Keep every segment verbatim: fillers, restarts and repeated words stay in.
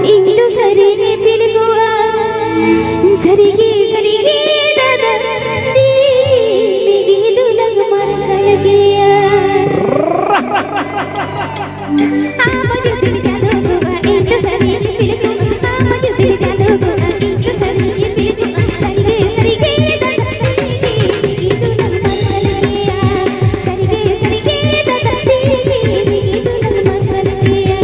ᱤᱧ ᱫᱚ ᱥᱟᱹᱨᱤᱧ ᱤᱯᱤᱞ ᱠᱚᱜᱼᱟ, ᱥᱟᱹᱨᱤᱜᱮ, ᱥᱟᱹᱨᱤᱜᱮ ᱫᱟᱫᱟ, ᱢᱤᱫ ᱫᱩᱞᱟᱹᱲ ᱢᱟᱨᱥᱟᱞ ᱜᱮᱭᱟ᱾ ᱟᱢ ᱡᱩᱫᱤᱢ ᱪᱟᱸᱫᱚ ᱠᱚᱜᱼᱟ, ᱤᱧ ᱫᱚ ᱥᱟᱹᱨᱤᱧ ᱤᱯᱤᱞ ᱠᱚᱜᱼᱟ᱾ ᱟᱢ ᱡᱩᱫᱤᱢ ᱪᱟᱸᱫᱚ ᱠᱚᱜᱼᱟ, ᱤᱧ ᱫᱚ ᱥᱟᱹᱨᱤᱧ ᱤᱯᱤᱞ ᱠᱚᱜᱼᱟ᱾ ᱥᱟᱹᱨᱤᱜᱮ, ᱥᱟᱹᱨᱤᱜᱮ ᱫᱟᱫᱟ, ᱢᱤᱫ ᱫᱩᱞᱟᱹᱲ ᱢᱟᱨᱥᱟᱞ ᱜᱮᱭᱟ᱾ ᱥᱟᱹᱨᱤᱜᱮ, ᱥᱟᱹᱨᱤᱜᱮ ᱫᱟᱫᱟ, ᱢᱤᱫ ᱫᱩᱞᱟᱹᱲ ᱢᱟᱨᱥᱟᱞ ᱜᱮᱭᱟ᱾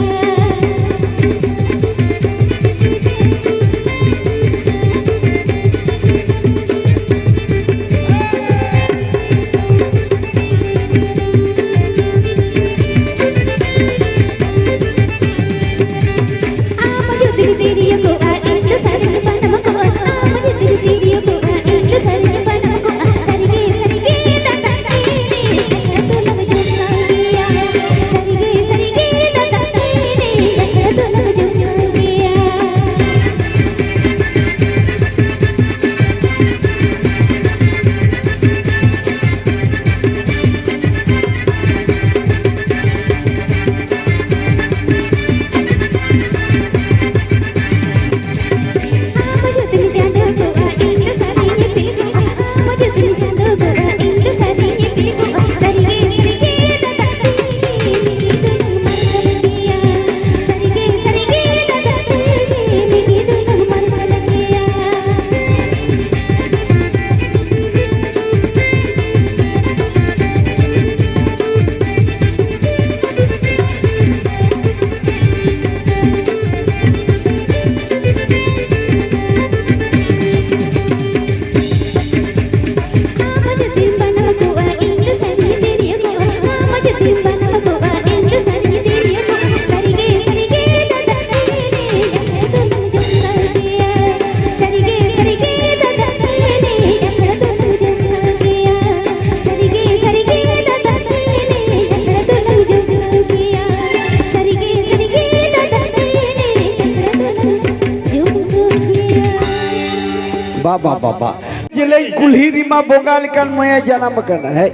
ᱵᱟ, ᱵᱟ, ᱵᱟ, ᱵᱟ᱾ ᱡᱮᱞᱮᱧ ᱠᱩᱞᱦᱤ ᱨᱮᱢᱟ ᱵᱚᱸᱜᱟ ᱞᱮᱠᱟᱱ ᱢᱟᱹᱭ ᱡᱟᱱᱟᱢ ᱟᱠᱟᱱᱟ᱾ ᱦᱮᱡ,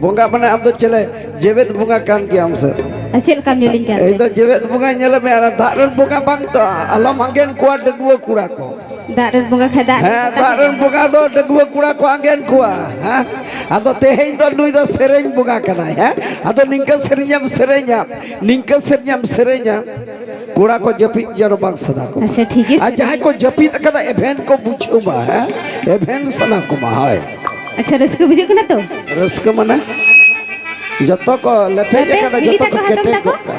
ᱵᱚᱸᱜᱟ ᱢᱟᱱᱮ ᱟᱢ ᱫᱚ ᱪᱮᱞᱮ ᱡᱮᱣᱮᱫ ᱵᱚᱸᱜᱟ ᱠᱟᱱ ᱜᱮᱭᱟᱢ ᱥᱮ? ᱪᱮᱫ ᱞᱮᱠᱟᱢ ᱧᱮᱞᱤᱧ ᱠᱟᱱ ᱤᱧ ᱫᱚ ᱛᱮ? ᱡᱮᱣᱮᱫ ᱵᱚᱸᱜᱟ ᱧᱮᱞ ᱢᱮ, ᱟᱨ ᱫᱟᱜ ᱨᱮᱱ ᱵᱚᱸᱜᱟ ᱵᱟᱝ ᱛᱚ, ᱟᱞᱚᱢ ᱟᱸᱜᱮᱱ ᱠᱚᱣᱟ ᱰᱟᱺᱜᱩᱣᱟᱹ ᱠᱚᱲᱟ ᱠᱚ᱾ ᱫᱟᱜ ᱨᱮᱱ ᱵᱚᱸᱜᱟ ᱠᱷᱟᱡ ᱫᱟᱜ ᱦᱮᱸ, ᱨᱮᱱ ᱫᱟᱜ ᱨᱮᱱ ᱵᱚᱸᱜᱟ ᱫᱚ ᱰᱟᱺᱜᱩᱣᱟᱹ ᱠᱚᱲᱟ ᱠᱚ ᱟᱸᱜᱮᱱ ᱠᱚᱣᱟ᱾ ᱦᱮᱸ, ᱟᱫᱚ ᱛᱮᱦᱮᱧ ᱫᱚ ᱱᱩᱭ ᱫᱚ ᱥᱮᱨᱮᱧ ᱵᱚᱸᱜᱟ ᱠᱟᱱᱟᱭ᱾ ᱦᱮᱸ, ᱟᱫᱚ ᱱᱤᱝᱠᱟᱹ ᱥᱮᱨᱮᱧᱮᱢ ᱥᱮᱨᱮᱧᱟ, ᱱᱤᱝᱠᱟᱹ ᱥᱮᱨᱮᱧᱮᱢ ᱥᱮᱨᱮᱧᱟ, ᱠᱚᱲᱟ ᱠᱚ ᱡᱟᱹᱯᱤᱫ ᱡᱮᱱᱚ ᱵᱟᱝ ᱥᱟᱱᱟ ᱠᱚ᱾ ᱟᱪᱪᱷᱟ, ᱴᱷᱤᱠ ᱜᱮᱭᱟ, ᱟᱨ ᱥᱮᱨᱮᱧ ᱡᱟᱦᱟᱸᱭ ᱠᱚ ᱡᱟᱹᱯᱤᱫ ᱟᱠᱟᱫᱟ, ᱮᱵᱷᱮᱱ ᱠᱚ ᱵᱩᱡᱷᱟᱹᱣ ᱢᱟ᱾ ᱦᱮᱸ, ᱮᱵᱷᱮᱱ ᱥᱟᱱᱟ ᱠᱚᱢᱟ᱾ ᱦᱳᱭ, ᱟᱪᱪᱷᱟ, ᱨᱟᱹᱥᱠᱟᱹ ᱵᱩᱡᱷᱟᱹᱜ ᱠᱟᱱᱟ ᱛᱚ? ᱨᱟᱹᱥᱠᱟᱹ ᱢᱟᱱᱮ ᱡᱚᱛᱚ ᱠᱚ ᱞᱮᱯᱷᱮᱡ ᱜᱟᱛᱮ, ᱟᱠᱟᱱᱟ, ᱦᱤᱞᱤ ᱡᱚᱛᱚ ᱠᱚ ᱛᱟᱠᱚ, ᱦᱟᱛᱚᱢ ᱠᱮᱴᱮᱡ ᱛᱟᱠᱚ? ᱜᱚᱫ ᱠᱟᱜᱼᱟ᱾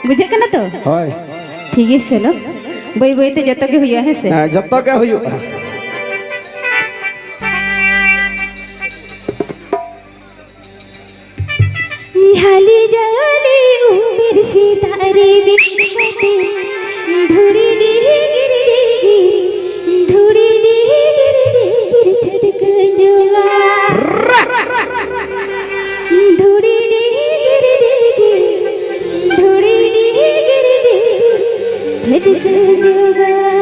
ᱵᱩᱡᱷᱟᱹᱜ ᱠᱟᱱᱟ ᱛᱚ? ᱦᱳᱭ᱾ ᱴᱷᱤᱠ ᱜᱮᱭᱟ, ᱪᱚᱞᱚ, ᱵᱟᱹᱭ ᱵᱟᱹᱭ ᱛᱮ ᱡᱚᱛᱚ ᱜᱮ ᱦᱩᱭᱩᱜᱼᱟ, ᱦᱮᱸ ᱥᱮ? ᱦᱮᱸ, ᱡᱚᱛᱚ ᱜᱮ ᱦᱩᱭᱩᱜᱼᱟ᱾ ᱦᱟᱞᱤ ᱡᱟᱞᱤ ᱩᱢᱮᱨ ᱥᱮᱛᱟᱜ ᱨᱮ ᱵᱮᱨᱮᱫ ᱠᱟᱛᱮ, ᱫᱷᱩᱲᱤ ᱰᱤᱦᱤ ᱜᱤᱨ ᱰᱤᱦᱤ, ᱫᱷᱩᱲᱤ ᱰᱤᱦᱤ ᱜᱤᱨ ᱰᱤᱦᱤ ᱪᱷᱟᱹᱴᱠᱟᱹ ᱧᱚᱜᱟ᱾ ᱫᱷᱩᱲᱤ ᱰᱤᱦᱤ ᱜᱤᱨ ᱰᱤᱦᱤ, ᱫᱷᱩᱲᱤ ᱰᱤᱦᱤ ᱜᱤᱨ ᱰᱤᱦᱤ ᱪᱷᱟᱹᱴᱠᱟᱹ ᱧᱚᱜᱟ᱾